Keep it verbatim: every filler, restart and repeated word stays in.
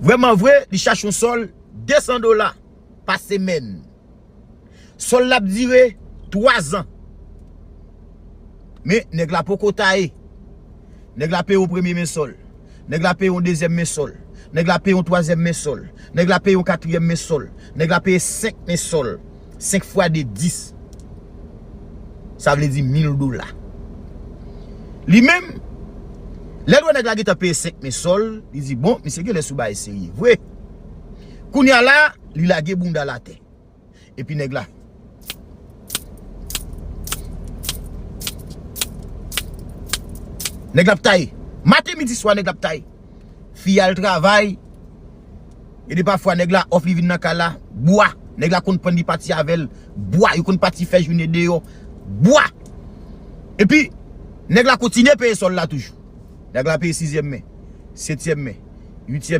Vrèman vre, li chache yon sòl de san dola pa semèn. Sòl la ap dire twa zan. Men nèg la poko taye. Nèg la peye yon premye men sòl. Nèg la peye yon dezyèm men sòl. Nèg la peye yon twazyèm men sòl. Nèg la peye yon katriyèm men sòl. Nèg la peye senk men sòl. Senk fwa de dis. Sa vle di mil dola. Li menm, lè l wè nèg la gentan peye senk men sòl, li di, bon, misye genlè sou bagay serye vre. Kounye a la, li lage bounda l atè. Epi nèg la. Nèg la ap taye. Maten, midi, swa, nèg la ap taye. Fi al travay. E de pafwa, nèg la, off li vin nan kay la, bwa. Nèg la konn prann li pati avè l, bwa. Yo konn pati fè jounen deyò, bwa. Epi, nèg la kontinye peye sòl la toujou. Nèg la peye sizyèm men, setyèm men, uityèm men.